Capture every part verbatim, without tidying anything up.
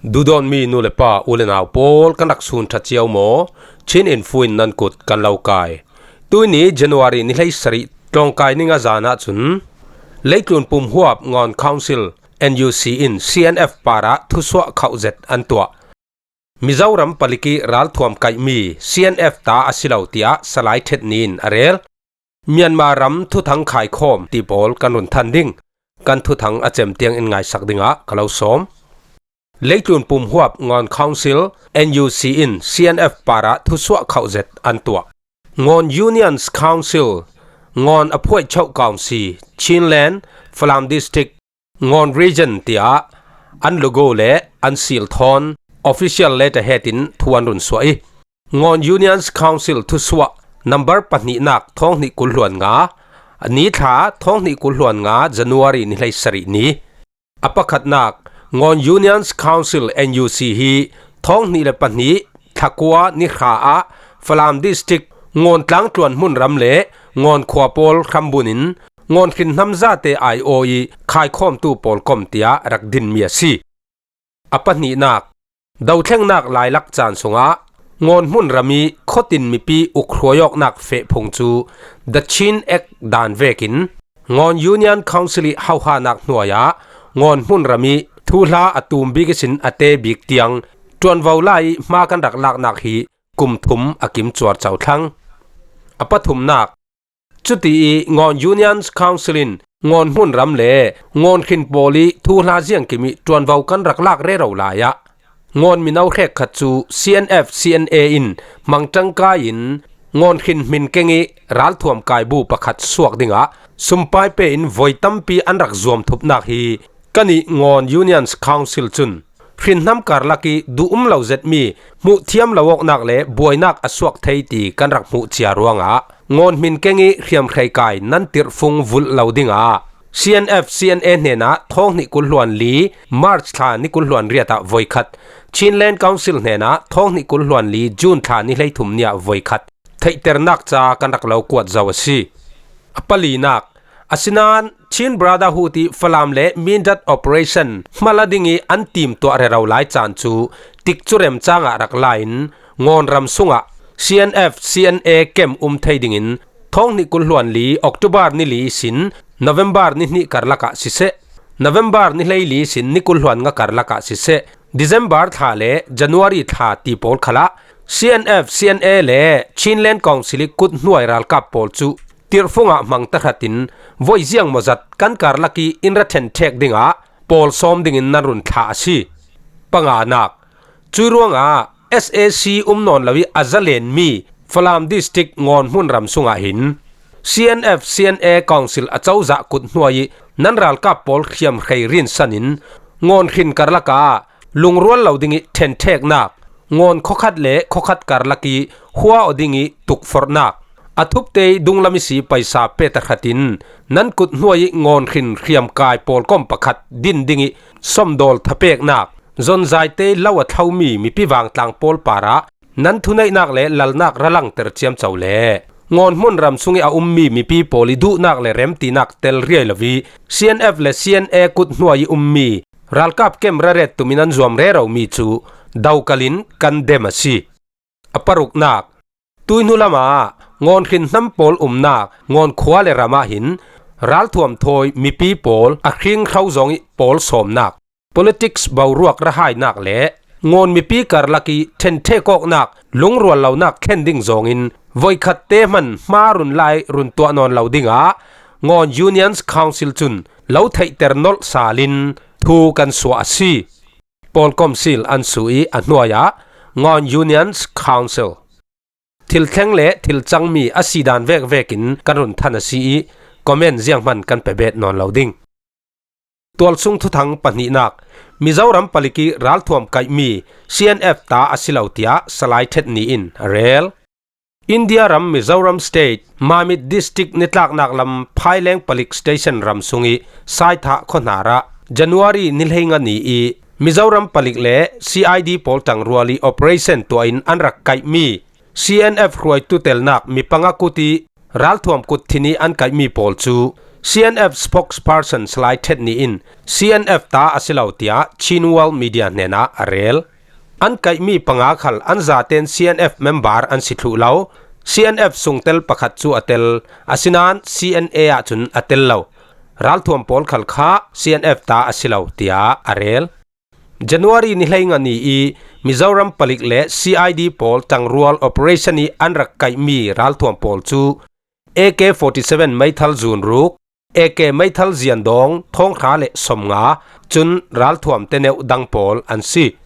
Duhdawtmi nu le pa, u le nau pawl, kan rak sun ṭha cio maw? Chin Info in nan kut kan lo kai. Tuini January ni hleisarih tlawngkai ni nga zan ah cun Leitlun Pum Huap Ngawn Council, N U C, in C N F parah thusuah khauh zet an tuah. Mizoram palik ih ralthuam kaihmi C N F ta a si lo tiah Salai Ṭhet Ni in a rel. Myanmar ram thuthang khaikhawm ti pawl kan run than ding. Kan thuthang a cem tiang in ngaisak dingah ka lo sawm. Leitlun Pum Huap Ngawn Council, N U C, in C N F parah thusuah khauh zet an tuah. Ngawn Unions Council, Ngawn a phuaih chauh Council, Chinland, Falam District, Ngawn Region tiah an logo le an seal thawn official letterhead in thu an run suah ih, Ngawn Unions Council thusuah number pahnihnak thawng hnih kul hluan nga, ni thla thawng hnih kul hluan nga January ni hleisarih ni. A pakhatnak, Ngawn Unions Council, N U C, hi thawng hnih le pahnih thla kua ni hra ah Falam District Ngawn tlangtluan hmunram le Ngawn khua pawl hrambun in Ngawn hrinhnam zate aiawh ih khaikhawmtu pawlkom tiah rak dinmi a si. A pahnihnak, dothlengnak lailak caan sungah Ngawn hmunram ih khuatin mipi ukhruai awknak feh phung cu The Chin Act dan vekin Ngawn Union Council ih hauhanak hnuai ah Ngawn hmunram ih thuhla a tum bik ihsin a te bik tiang ṭuanvo lai ih hma kan rak laknak hi kum thum a kim cuarco thlang. A pathumnak, cuti ih Ngawn Unions Council in Ngawn hmunram le Ngawn hrin pawl ih thuhla ziangkim ih ṭuanvo kan rak lak rero lai ah Ngawn mino hrekkhat cu C N F C N A in hmang ṭangkai in Ngawn hrin hmin keng ih ralthuam kaibu pakhat suak dingah sumpai pe in voi tampi an rak zuam thupnak hi kan ih Ngawn Unions Council cun hrinhnam karlak ih duh um lo zetmi hmuh thiam lo awknak le buainak a suak thei ti kan rak hmuh cia ruangah Ngawn hmin keng ih hriamhrei kai nan tirhfung vulh lo dingah C N F C N A hnenah thawng hnih kul hluan li March thla ni kul hluan riat ah voikhat, Chinland Council hnenah thawng hnih kul hluan li June thla ni hleithum ni ah voikhat theihternak ca kan rak lo kuat zo a si. A palinak, asinain Chin Brotherhood ih Falam le Mindat Operation hmala ding ih an timtuah rero lai caan cu tikcu remcang ah rak la in Ngawn ram sungah C N F C N A kem um thei dingin thawng hnih kul hluan li October ni li ihsin November ni hnih karlak ah siseh, November ni hlei li ihsin ni kul hluan nga karlak ah siseh, December thla le January thla ti pawl khalah C N F C N A le Chinland Council ih kut hnuai ralkap pawl cu tirhfung ah hmang tahratin voi ziang mawzat kan karlak ih in ra ṭhenṭhek dingah pawl sawm dingin nan run thlah a si. Panganak, cui ruangah S A C um nawn lo ih a zalenmi Falam District Ngawn hmunram sungah hin C N F C N A Council a cozah kut hnuai ih nan ralkap pawl hriamhrei rinsan in Ngawn hrin karlak ah lungrual lo ding ih ṭhenṭheknak, Ngawn khuakhat le khuakhat karlak ih hua aw ding ih tukforhnak, a thupte ih dunglam ihsi paisa peh tahratin nan kut hnuai ih Ngawn hrin hriamkai pawlkom pakhat din ding ih somdawl thapeknak, zonzaite lo a thlomi mipi vangtlang pawl parah nan thuneihnak le lalnak ra langter ciamco le Ngawn hmunram sungih a ummi mipi pawl ih duhnak le remtinak tel riai lo ih C N F le C N A kut hnuai ih ummi ralkap kem raret tum in an zuam reromi cu dokal in kan dem a si. A paruknak, tuihnu lamah Ngawn hrinhnam pawl umnak Ngawn khua le ram ah hin ralthuam thawi mipi pawl a hring hro zong ih pawl sawmnak, politics boruak ra hainak le Ngawn mipi karlak ih ṭhenṭhek awknak lungrual lonak thlen ding zawngin voikhat te hman hma run lai run tuah nawn lo dingah Ngawn Unions Council cun lo theihter nolh sal in thu kan suah a si. Pawlkom seal an su ih a hnuai ah Ngawn Unions Council thil thleng le thil cangmi a si dan vekvek in kan run than a si ih comment zianghman kan pe bet nawn lo ding. Tualsung thuthang pahnihnak, Mizoram palik ih ralthuam kaihmi C N F ta a si lo tiah Salai Ṭhet Ni in a rel. India ram Mizoram State, Mamit District nitlaknak lam Phaileng Palik Station ram sungih Saithah khuahnar ah January ni hleinga ni ih Mizoram palik le C I D pawl ṭangrual ih operation tuah in an rak kaihmi C N F hruaitu telnak mipanga kut ih ralthuam kut thin ih an kaihmi pawl cu C N F spokesperson Salai Thet Ni in C N F ta a si lo tiah Chin World Media hnenah a rel. An kaihmi panga khal an zaten C N F member an si thluh lo. C N F sungtel pakhat cu a tel, asinain C N A ahcun a tel lo. Ralthuam pawl khal kha C N F ta a si lo tiah a rel. January ni hleinga ni i Mizoram palik le C I D pawl ṭangrual operation i an rak kaihmi ralthuam pawl cu A K forty seven meithal zunruk, A K meithal ziandawng thawng hra le sawmnga, cun ralthuam teneuh dang pawl an si.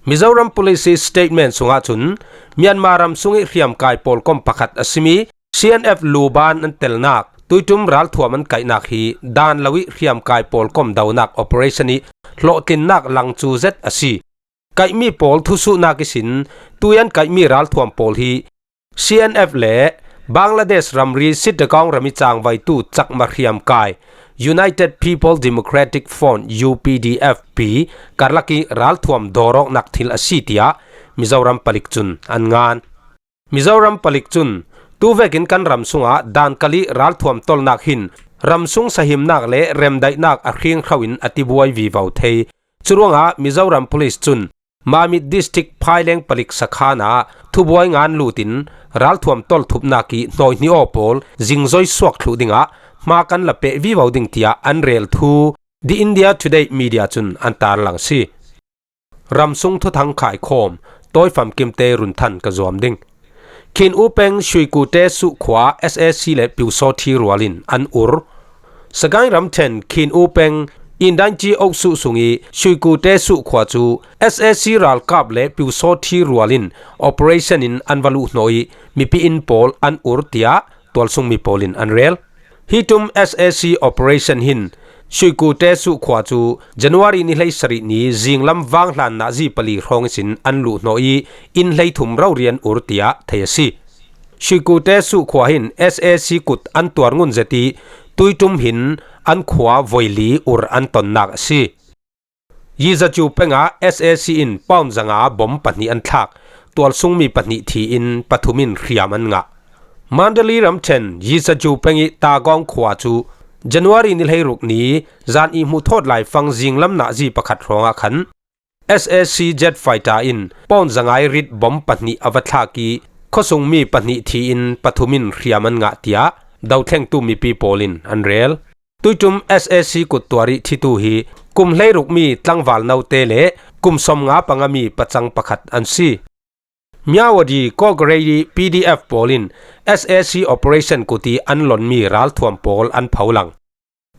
Mizoram Police statement sungah cun Myanmar ram sung i hriamkai pawlkom pakhat a simi C N F Luban an telnak, tuiṭum ralthuam an kaihnak hi dan lo i hriamkai pawlkom donak operation i hlawhtlinnak lang cu zet a si. Kaihmi pawl thusuhnak ihsin tui an kaihmi ralthuam pawl hi C N F le Bangladesh ramri Chittagong ram i cangvaitu Chakma hriamkai United People Democratic Front, U P D F P, karlak i ralthuam dawrawknak thil a si tiah Mizoram palik cun an ngan. Mizoram palik cun, tu vekin kan ram sungah dan kal i ralthuam tolnak hin ram sung sahimnak le remdaihnak a hringhro in a tibuai vivo thei. Curuangah Mizoram Police cun Mamit District Phaileng palik sakhan ah thubuai ngan lutin ralthuam tolthupnak i hnawihni aw pawl zingzoi suak thluh dingah hma kan la peh vivo ding tiah an rel thu The India Today media cun an tarlang si. Ramsung thuthang khaikhawm, Tawi Fam Kimte run than ka zuam ding. Khin U peng Shuikute Suh khua S A C le Pyusawthi rual in an ur. Sagaing ramṭhen Khin U peng Indanci Oksuh sung i Shuikute Suh khua cu S A C ralkap le Pyusawthi rual in operation in an va luhhnawh i mipi inn pawl an ur tiah tualsungmi pawl in an rel. Hi ṭum S A C operation hin Shuikute Suh khua cu January ni hleisarih ni zinglam vanghlan nazi pali hrawng ihsin an luhhnawh i inn hleithum rori an ur tiah thei a si. Shuikute Suh khua hin S A C kut an tuar ngun zet i tuiṭum hin an khua voili ur an tonnak a si. Yizacu pengah S A C in pawn zanga bom pahnih an thlak, tualsungmi pahnih thi in pathum in hriam an ngah. Mandalay ramṭhen Yizacu peng i Tagawng khua cu January ni hleiruk ni zan i hmuh thawt laifang zinglam nazi pakhat hrawngah khan S A C jet fighter in pawn zangai rit bom pahnih a va thlak i khuasungmi pahnih thi in pathum in hriam an ngah tiah dothlengtu mipi pawl in an rel. Tuiṭum S A C kuttuar i thitu hi kum hleirukmi tlangval note le kum sawmnga pangami pacang pakhat an si. Myawaddy Kawkrei i P D F pawl in S A C operation kut i an lonmi ralthuam pawl an pholang.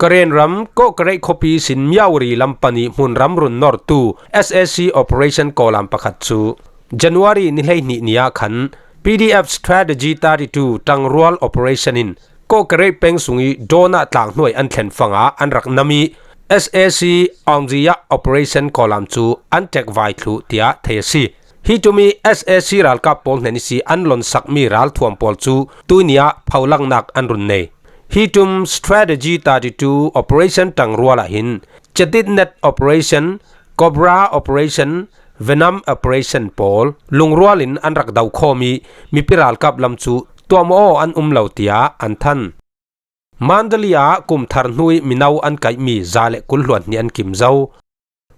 Karen ram Kawkrei khuapi sin Myawaddy lam pan i hmunram run nortu S A C operation kawlam pakhat cu January ni hleihnih ni ah khan P D F Strategy thirty-two ṭangrual operation in Kawkrei peng sung i Dawna tlang hnuai an thlen fangah an rak nam i S A C Aungzia operation kawlam cu an ṭekvai thluh tiah thei a si. Hi ṭum i S A C ralkap pawl hnen ihsi an lonsakmi ralthuam pawl cu tuini ah pholangnak an run nei. Hi ṭum Strategy thirty-two operation ṭangrual ah hin Cheditnet operation, Cobra operation, Venom operation pawl lungrual in an rak dokhawm i mipi ralkap lam cu tuahmah aw an um lo tiah an than. Mandalay ah kum thar hnu i mino an kaihmi za le kul hluan hnih an kim zo.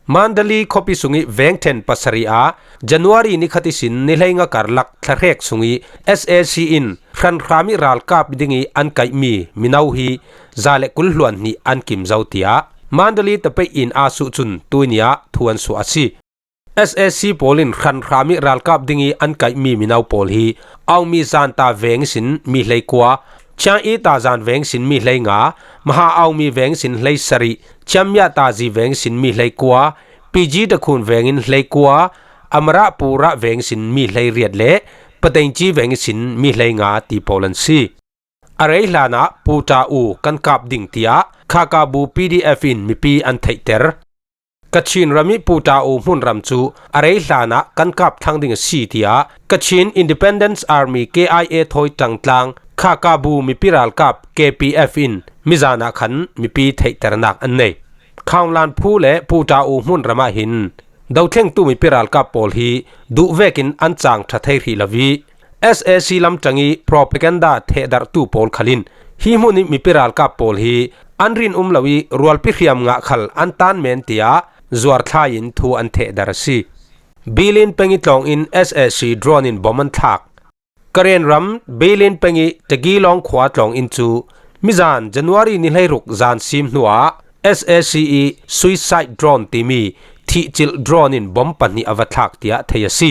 Mandalay khuapi sung i vengṭhen pasarih ah January ni khat ihsin ni hleinga karlak thlahrek sung i S A C in hranhram i ralkap ding i an kaihmi mino hi za le kul hluan hnih an kim zo tiah Mandalay tapeih in aa suh cun tuini ah thu an suah a si. S A C pawl in hranhram i ralkap ding i an kaihmi mino pawl hi Aung Mi Zanta veng ihsin mi hleikua, Chiang I Ta Zan veng ihsin mi hleinga, Maha Aung Mi veng ihsin hleisarih, Chiang Mya Ta Zi veng ihsin mi hleikua, P G Takhun veng in hleikua, Amarapura veng ihsin mi hleiriat le Patengci veng ihsin mi hleinga ti pawl an si. A rei hlanah Pu Ta U kan kap ding tiah Khakabu P D F in mipi an theihter. Kachin ram i Pu Ta U hmunram cu a rei hlanah kan kap thlang ding a si tiah Kachin Independence Army K I A thawi ṭangtlang Khakabu mipi ralkap K P F in mizan ah khan mipi theihternak an nei. Khaunglan phu le Pu Ta U hmunram ah hin dothlengtu mipi ralkap pawl hi duh vekin an cang ṭha thei hrih lo i S A C lamtang ih propaganda thehdarhtu pawl khal in hi hmun ih mipi ralkap pawl hi an rinum lo ih rualpi hriam ngah khal an tan men tiah zuarthlai in thu an thehdarh a si. Bilin peng ih tlawng in S A C drone in bom an thlak. Karen ram Bilin peng ih Tagilawng khua tlawng in cu mizan January ni hleiruk zan sim hnuah S A C ih suicide drone timi thihcilh drone in bom pahnih a va thlak tiah thei a si.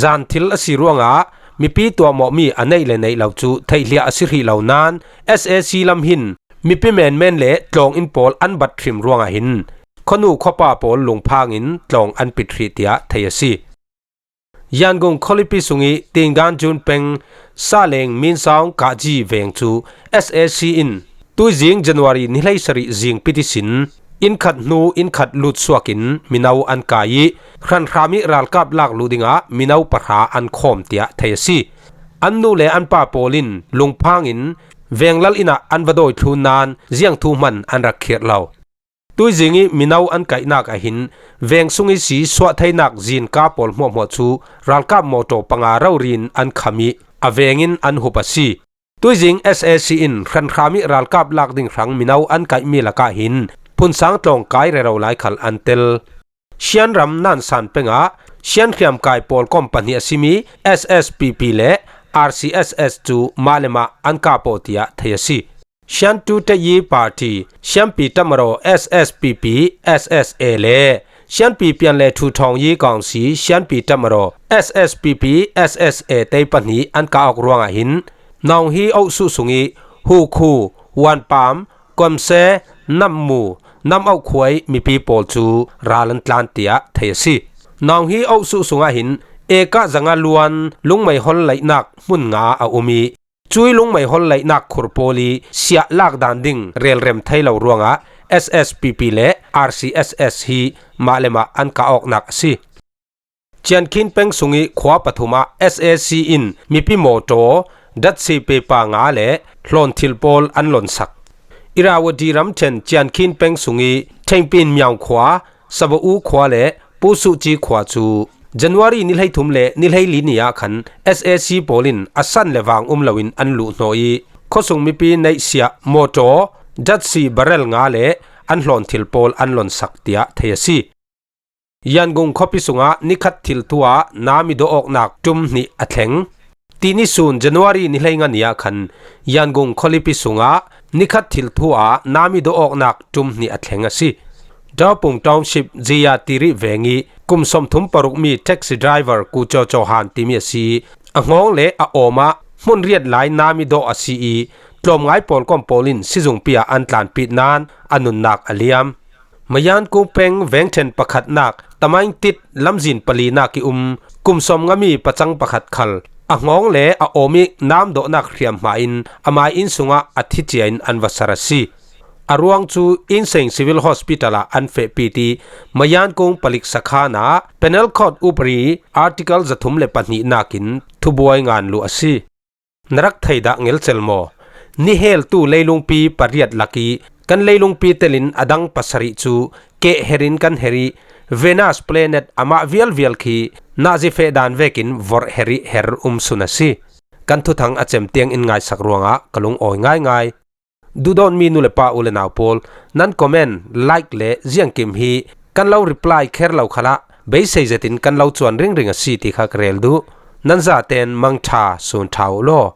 Zan thil a si ruangah mipi tuahmawhmi a neih le neih lo cu theihliah a si hrih lo nain S A C lam hin mipi menmen le tlawng in pawl an bat hrim ruangah hin khuanu khuapa pawl lungphang in tlawng an pit hrih tiah thei a si. Yangon khualipi sungih Tingan Jun peng Saleng Minsaung Kahji veng cu S A C in tuizing January ni hleisarih zingpit ihsin innkhat hnu innkhat lut suak in mino an kai ih hranhram ih ralkap lak luh dingah mino pahra an khawm tiah thei a si. An nu le an pa pawl in lungphang in venglal inn ah an va dawi thlun nain ziangthu hman an rak khirh lo. Tuizing ih mino an kaihnak ahhin veng sung ihsi suahtheinak zinka pawl hmuahhmuah cu ralkap mawtaw panga rori in an kham ih a veng in an hup a si. Tuizing S A C in hranhram ih ralkap lak ding hrang mino an kaihmi lakah hin phunsang tlawng kai rero lai khal an tel. Shan ram Nansan pengah Shan hriamkai pawlkom pahnih a simi S S P P le R C S S cu mah le mah an kap aw tiah thei a si. Shan Ṭuṭe Yi Party, Shanpi Ṭamaraw S S P P S S A le Shanpi Pian le Ṭhu Ṭhawng Yi Kawng Si, Shanpi Ṭamaraw S S P P S S A te pahnih an kah awk ruangah hin Nawng Hi Awh Suh sungih Hu Khu, Wan Pam, Kuam Se, Nam Mu, Nam Auh khuai mipi pawl cu ral an tlan tiah thei a si. Nawng Hi Awh Suh sungah hin Ekah Zanga Luan lungmei hol laihnak hmun nga a um ih, cui lungmei hol laihnak khur pawl ih siah lak dan ding relrem thei lo ruangah S S P P le R C S S hi mah le mah an kah awknak a si. Ciankhin peng sungih khua pathum ah S A C in mipi mawtaw, datsi pepa nga le hlawnthil pawl an lonsak. Irrawaddy ramṭhen Ciankhin peng sungih Thengpin Myawng khua, Saba U khua le Pu Suh Ci khua cu January ni hleithum le ni hleili ni ah khan S A C pawl in a san le vang um loin an luhhnawh ih khuasung mipi neihsiah mawtaw, datsi barrel nga le an hlawnthil pawl an lonsak tiah thei a si. Yangon khuapi sungah nikhat thil thu ah nam ih dawh awknak ṭum hnih a thleng. Tini sun January ni hleinga ni ah khan Yangon khualipi sungah nikhat thil thu ah nam ih dawh awknak ṭum hnih a thleng a si. Daopung Township Ziyatiri veng ih kum sawmthum parukmi taxi driver Ku Caw Caw Han timi a si ih a hngawng le a awm ah hmun riat lai nam ih dawh a si ih tlawmngai pawlkom pawl in sizungpi ah an tlanpit nain a nunnak a liam. Mayankung peng vengṭhen pakhatnak Tamaingtit lamzin palinak ih um kum sawmngami pacang pakhat khal a hngawng le a awm ih namdawhnak hriam hma in amai inn sungah a thi cia in an va sar a si. A ruang cu Insein Civil Hospital ah an fehpit ih Mayankung palik sakhan ah Penal Code upari Article zathum le pahnihnak in thubuai ngan luh a si. Na rak thei dah ngelcel maw? Ni heltu leilungpi pariat lak ih kan leilungpi telin a dang pasarih cu keh her in kan her ih Venus planet amah vialvial khi nazi feh dan vekin vorh her ih her um sun a si. Kan thuthang a cem tiang in ngaisak ruangah ka lungawi ngaingai. Duhdawtmi nu le pa u le nau pawl, nan comment, like le ziangkim hi kan lo reply kher lo khalah beisei zetin kan lo cuan ringring a si ti kha ka rel duh. Nan zaten mangṭha sun ṭha uh law.